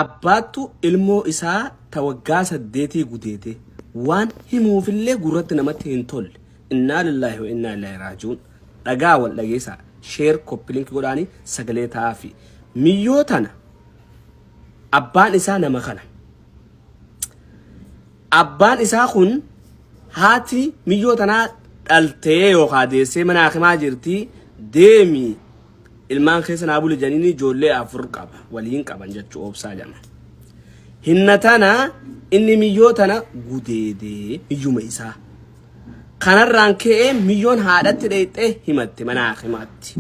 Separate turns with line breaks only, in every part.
Abbaattu ilmoo isaa ta waggaa saddeetii gudeede waan himuufillee gurratti namatti hin tolle. Innaa lillaahi wa innaa ilaahi raaji'uun. Dhagaa wal dhageessaa. Share copy link godhaanii sagalee ta'aafi. Miyyoo tana abbaan isaa nama kana. Abbaan isaa kun haati miyyoo tanaa dhaltee yookaa deessee mana hakimaa jirti deemi ilmaan keessa naa buli jedhanii ijoollee afur qaba waliin qaban jechuu obsaa jedhama. Hinna tana inni miyyoo tana gudeedee miyyuma isaa. Kanarraan ka'ee miyyoon haadhatti dheeyxee himatte mana hakimaatti.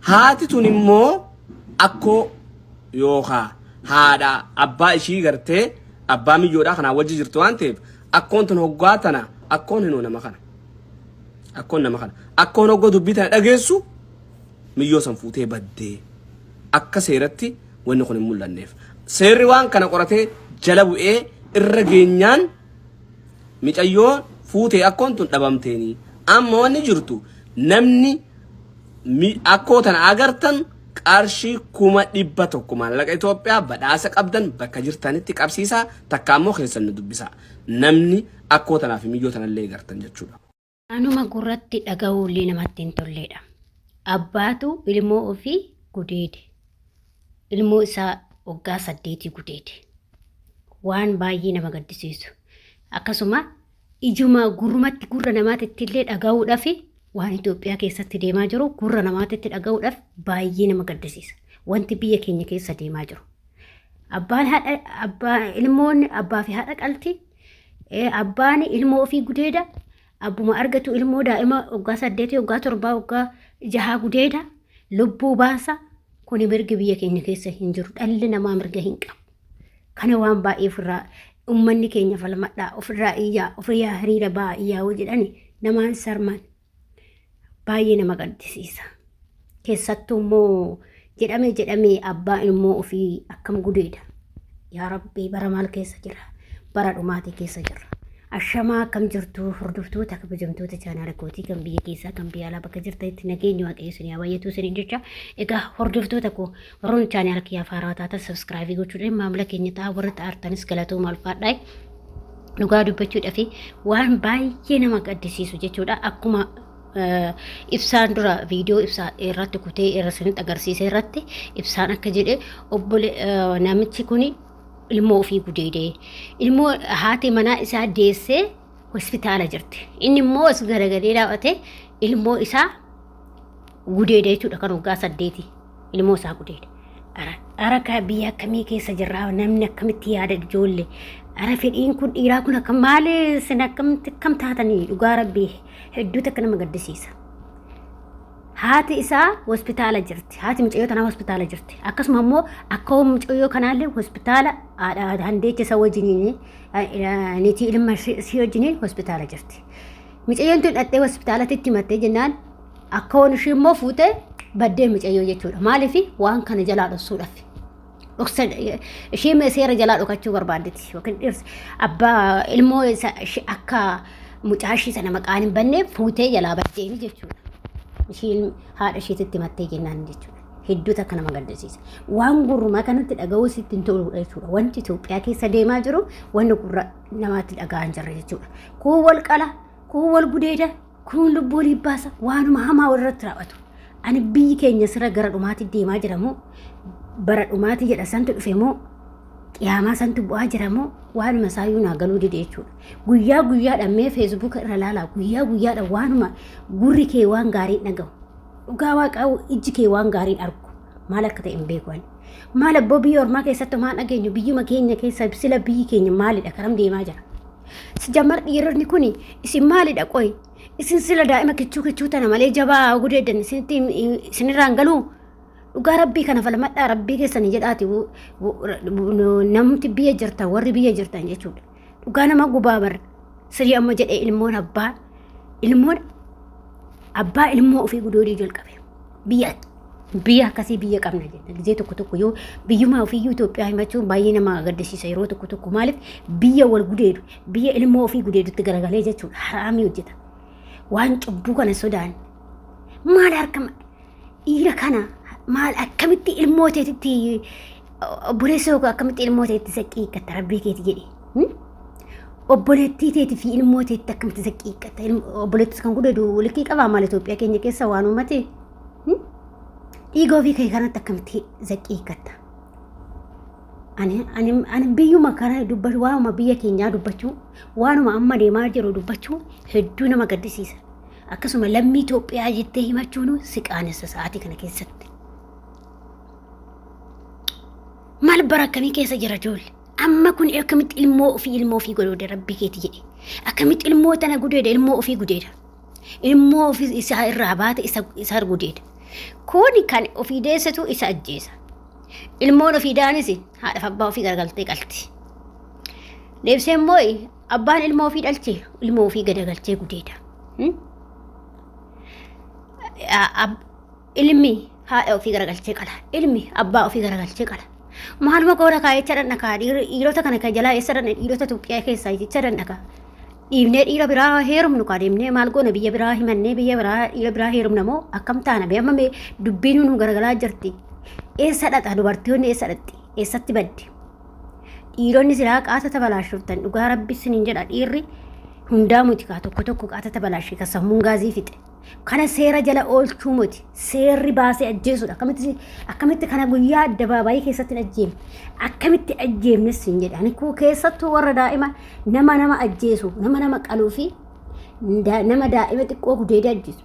Haati tun immoo akkoo yookaa haadha abbaa ishii gartee abbaa miyyoodhaa kanaa wajji jirtu waan ta'eef akkoon tun hoggaa tana akkoon hinoo nama kana. Akkoon nama kana. Akkoon hoggoo dubbii tana dhageessu miyyoo san fuutee baddee akka seeratti wanni kun hin mul'anneef. Seerri waan kana qoratee jala bu'ee irra geenyaan micayyoon fuutee akkoon tun dhabamteeni. Amma wanni jirtu namni akkoo tana agartan qarshii 100,000 maallaqa Itoophiyaa badhaasa qabdan bakka jirtanitti qabsiisaa takka ammoo keessan nu dubbisaa. Namni akkoo tanaa fi miyyoo tanallee gartan jechuudha.
Anuma gurratti dhaga'uullee namatti hin tolleedha. Abbaatu ilmoo ofii gudeede. Ilmoo isaa waggaa saddeetii gudeede. Waan baay'ee nama gaddisiisu. Akkasuma ijuma gurrumatti gurra namaatitti illee dhaga'uudhaaf waan Itoophiyaa keessatti deemaa jiru gurra namaatitti dhaga'uudhaaf baay'ee nama gaddisiisa. Wanti biyya keenya keessa deemaa jiru. Abbaan haadha abbaa ilmoon abbaa fi haadha qalti. Abbaan ilmoo ofii gudeeda. Abbuma argatu ilmoo daa'ima waggaa saddeetii, waggaa torbaa, waggaa jahaa gudeeda. Lubbuu baasa. Kuni mirgi biyya keenya keessa hin jiru. Dhalli namaa mirga hin qabu. Kana waan baay'ee ofirraa uummanni keenya falmadhaa ofirraa iyyaa ofirraa hiriira ba'aa iyyaa yoo jedhani namaan sarman. Baay'ee nama gaddisiisa. Keessattuu immoo jedhamee jedhamee abbaa ilmoo ofii akkam gudeeda. Yaa Rabbii bara maal keessa jira? Bara dhumaatii keessa jirra. Ashamaa akkam jirtu hordoftoota kabajamtoota chaanaala kootii kan biyya keessaa kan biyya alaa bakka jirtanitti nageenyi waaqayyo isin haa baay'atu isiniin jecha. Egaa hordoftoota koo warroonni chaanaala kiyyaaf haarawaa taatan sabskraayibii gochuudhaan maamila keenya ta'aa warra ta'artanis galatooma ulfaadhaa. Dhugaa dubbachuudhaaf waan baay'ee nama gaddisiisu jechuudha. Akkuma ibsaan dura viidiyoo ibsaa irratti kutee irra isinitti agarsiise irratti ibsaan akka jedhe obbole namichi kun ilmoo ofii gudeedee ilmoo haati manaa isaa deessee hospitaala jirti. Inni immoo as garagalee dhaabate ilmoo isaa gudeede jechuudha kan waggaa saddeeti ilmoo isaa gudeede. Ara ka biyya akkamii keessa jirraa namni akkamitti yaada ijoollee ara fedhiin kun dhiiraa kun akka maali isin akkamitti akkam taatanii dhugaa rabbii hedduu takka nama gaddisiisa. Haati isaa hospitaala jirti. Haati mucayyoo tanaa hospitaala jirti. Akkasuma immoo akka mucayyoo kanaallee hospitaala haadha handeecha isa wajjiniin niitii ilma ishii wajjiniin hospitaala jirti. Mucayyoon tun dhattee hospitaalatti itti himattee jennaan akkawoon ishii immoo fuutee baddee mucayyoo jechuudha. Maaliif waan kana jalaa dhoksuudhaaf. Dhoksa ishee seera jalaa dhokachuu barbaaddeti yookiin dhirsi abbaa ilmoo isa ishee akka mucaa ishii sana maqaan hin banne fuutee jalaa baddeeni jechuudha. Ishiin haadha ishiititti himattee jennaan jechuudha. Hedduu takka nama gaddisiisa. Waan gurrumaa kanatti dhaga'uu sitti hin toludha jechuudha. Wanti Itoophiyaa keessa deemaa jiru wanni gurra namaatti dhaga'aa hin jirre jechuudha. Kuun wal qala, kuun wal gudeeda, kuun lubbuu walii baasa, waanuma hamaa walirratti raawwatu. Ani biyyi keenya sira gara dhumaatti deemaa jira moo bara dhumaatti jedha santu dhufe moo qiyaamaa santu bu'aa jira moo waanuma isaayyuu naa galuu dide jechuudha. Guyyaa guyyaadhaan mee feesbuuka irra laalaa guyyaa guyyaadhaan waanuma gurri kee waan gaarii dhaga'u. Dhugaa waaqaa ijji kee waan gaariin argu maal akka ta'e hin beeku ani. Maal abboo biyya ormaa keessatti homaa hin dhageenyu biyyuma keenya keessa sila biyyi keenya maalidha karam deemaa jira. Si jammar dhiironni kun isin maalidha qoy isin sila daa'ima kichuu kichuu tana malee jabaa gudeeddan isinitti isinirraan galuu dhugaa rabbii kana falmadhaa rabbii keessanii jedhaati namti biyya jirtan warri biyya jirtan jechuudha. Dhugaa nama gubaa bar sirii amma jedhee ilmoon abbaa ilmoon abbaa ilmoo ofii gudoodii jalqabe biyya biyya akkasii biyya qabna jenna gizee tokko tokko yoo biyyumaa ofiiyyuu Itoophiyaa himachuun baay'ee nama gaddisiisa yeroo tokko tokko maaliif biyya wal gudeedu biyya ilmoo ofii gudeedutti garagalee jechuudha haraamii hojjeta waan cubbuu kana sodaan maal harka dhiira kana maal akkamitti ilmoo teetitti Obboleessa yookaan akkamitti ilmoo teetti zaqqii hiikkatta rabbii keeti jedhi. Obboleettii teetii fi ilmoo teetti akkamitti zaqqii hiikkatta? Obboleettis kan gudeedu likkii qabaa maal Itoophiyaa keenya keessa waan uummate? Dhiiga ofii kee kanatti akkamitti zaqqii hiikkatta? Ani ani ani biyyuma kana dubbachuu waanuma biyya keenyaa dubbachuu waanuma amma deemaa jiru dubbachuu hedduu nama gaddisiisa. Akkasuma lammii Itoophiyaa jettee himachuun si qaanessa sa'aatii kana keessatti. Maal bara akkamii keessa jira ijoollee? Amma kun akkamitti ilmoo ofii ilmoo ofii godhuudha rabbii keeti jedhe. Akkamitti ilmoo tana gudeeda ilmoo ofii gudeeda. Ilmoo ofii isaa irraa baate isa isa gudeeda. Kun kan ofii deessetu isa ajjeesa. Ilmoon ofii daanis haadhaaf abbaa ofii garagaltee qalti. Deebisee immoo abbaan ilmoo ofii dhalche ilmoo ofii gadagalchee gudeeda. Ilmi haadha ofii garagalchee qala. Ilmi abbaa ofii garagalchee qala. Maaluma goona kaa jecha dhandha kaa dhiirota kana kan jalaa eessa dhandha dhiirota Itoophiyaa keessaa jecha dhandha kaa. Dhiifnee dhiira biraa heerumnu kaa deemnee maal goona biyya biraa himannee biyya biraa dhiira biraa heerumna moo akkam taana bee amma mee dubbiin nu garagalaa jirti. Eessa dhaxa dubartoonni eessa dhaqxi eessatti baddi. Dhiironni silaa qaata tabalaashoftan dhugaa rabbi isiniin jedha dhiirri hundaa muti kaa tokko tokko qaata tabalaashee kan sammuun gaazii fixe. Kana seera jala oolchuu miti. Seerri baasee ajjeesuudha. Akkamitti akkamitti kana guyyaa addabaabaayii keessatti hin ajjeefne. Akkamitti ajjeefnes hin jedhe. Ani koo keessattuu warra daa'ima nama nama ajjeesu, nama nama qaluu fi nama daa'ima xiqqoo gudeedee ajjeesu.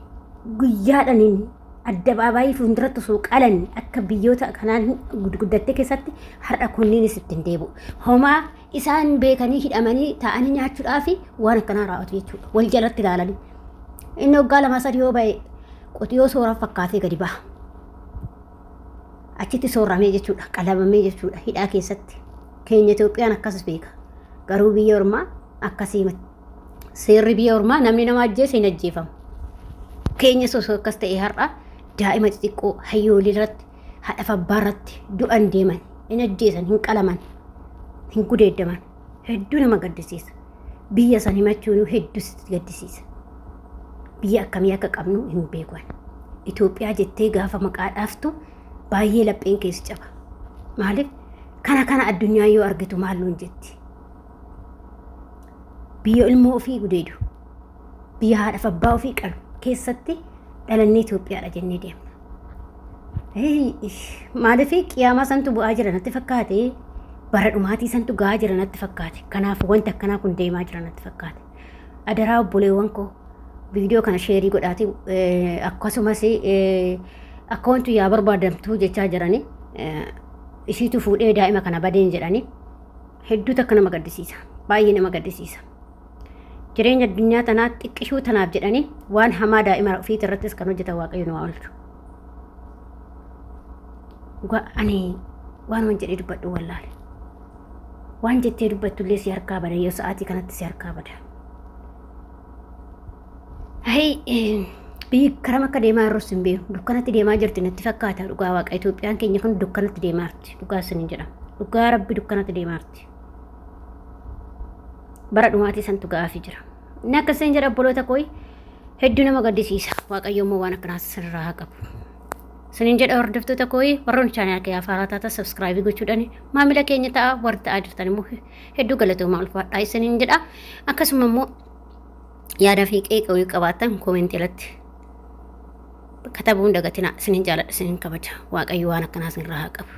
Guyyaadhaan inni addabaabaayii fuulduratti osoo qalan akka biyyoota kanaan guddattee keessatti har'a kunniinis ittiin deebi'u. Homaa isaan beekanii hidhamanii taa'anii nyaachuudhaaf waan akkanaa raawwatu jechuudha. Wal jalatti ilaalanii. Inni waggaa lama sadii yoo ba'e qotiyoo soora fakkaatee gadi baha. Achitti sooramee jechuudha. Qalabamee jechuudha hidhaa keessatti. Keenya Itoophiyaan akkas beeka. Garuu biyya ormaa akkasii miti. Seerri biyya ormaa namni nama ajjeese hin ajjeefamu. Keenya osoo akkas ta'e har'a daa'ima xixiqqoo hayyoolii irratti haadhaaf abbaa irratti du'an deeman hin ajjeesan hin qalaman hin gudeeddaman hedduu nama gaddisiisa biyya san himachuun hedduu sitti gaddisiisa biyya akkamii akka qabnu hin beekan Itoophiyaa jettee gaafa maqaa dhaaftu baay'ee lapheen keessa caba maaliif kana kana addunyaa yoo argitu maal nuun jetti biyya ilmoo ofii gudeedu biyya haadhaaf abbaa ofii qalu keessatti dhalannee Itoophiyaadha jennee deemna. Maaliif qiyaamaa santu bu'aa jira natti fakkaate bara dhumaatii santu ga'aa jira natti fakkaate kanaaf wanti akkanaa kun deemaa jira natti fakkaate. Adaraa obboleewwan koo viidiyoo kana sheerii godhaati akkasumas akka wanti yaa barbaadamtuu jechaa jirani isiitu fuudhee daa'ima kana badeen jedhani hedduu takka nama gaddisiisa baay'ee nama gaddisiisa. Jireenya addunyaa tanaa xiqqishuu tanaaf jedhanii waan hamaa daa'ima ofiit irrattis kan hojjetan waaqayyo nu haa oolchu. Dhugaa ani waan jedhee dubbadhu wallaale. Waan jettee dubbattu illee si harkaa bada yoo sa'aatii kanatti si harkaa bada. Hayi biyyi karam akka deemaa jirus hin beeku. Dukkanatti deemaa jirti natti fakkaata dhugaa waaqa Itoophiyaan keenya kun dukkanatti deemaa jirti dhugaa isiniin jedha. Dhugaa rabbi dukkanatti deemaa jirti. Bara dhumaatii santu ga'aafi jira. Inni akka isin jedha obboloota kooyi hedduu nama gaddisiisa. Waaqayyo immoo waan akkanaas sirraa haa qabu. Isiniin jedha hordoftoota kooyi warroonni chaanaal kee afaaraa taata sabskraayibii gochuudhaan maamila keenya ta'a warri ta'aa jirtan immoo hedduu galatoomaa ulfaadhaa isiniin jedha. Akkasuma immoo yaada fi qeeqa yoo qabaattan koomentii irratti katabuun dagatinaa isiniin jaaladha isiniin kabaja. Waaqayyo waan akkanaa isinirraa haa qabu.